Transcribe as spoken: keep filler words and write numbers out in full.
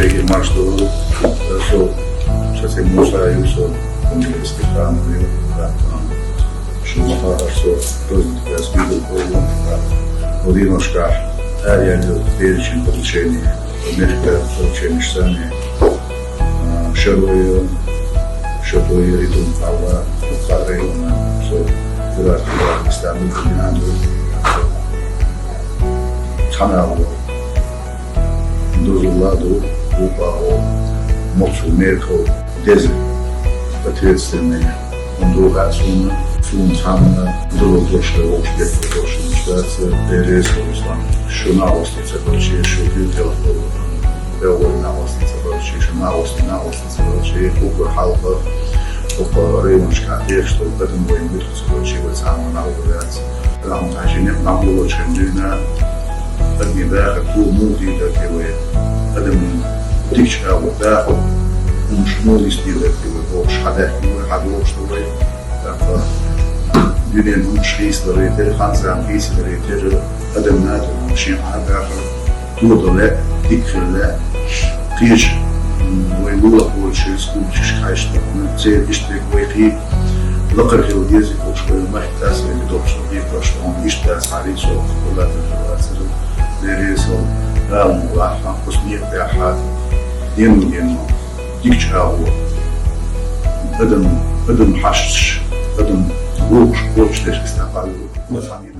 Эгер марш ду, со, со цей Муса ю, со, университет хам ю, да, шумаха, со, тоже как раз видел, вот немножко, а, реально перечень поручений, мешка поручений сами, а, шарую, шарую, и тут, Алла, Харрайона, со, Ирак, Ирак, Истанбул, Гренада, Канал, Дозулла ду, укъа о, моцу мекъал деза, ответственный. Он дугӀа суна, сун цхьанна, дуру дошка, вовш бетта дошка, ситуация, перес, Руслан, шу нагӀвасти ца барчи, шу хил хила хила, белгӀой нагӀвасти ца барчи, шу нагӀвасти, нагӀвасти ца барчи, укур хьалха, укур районашка деш, что адам вай мутху ца барчи, вай цхьанна нагӀвац. Рахмат хьажи, некъ нагӀвалочун дуьйна, Адми баха ту мугӀди дати вай. Адам дикача агӀо баха, хӀумаш мугӀдисти дати вай, бохуш, хьадахки вай, хьадохуш ду вай. ТӀаккха дуьнен хӀумаш хийцаларе тера, ханзан хийцаларе тера, адам нада шен Ӏа баха, тода лаьа, дика хила лаьа. Кхеча, м, вай лулахь волчу республикашка хьаьжча, церан иштта вай кхин лакхара хила деза, бохуш вай махка тасвелли дохуш вай декъашта, хьуна иштта дац хьарий со, Аллах Тахьала вацара. Беррисал, Дала ма вахьа, кхуьнца некъа тӀехьа, дено-дено, дикача агӀо, адам, адам хьашташ, адам вовшах кхочушдеш, иштта къалла.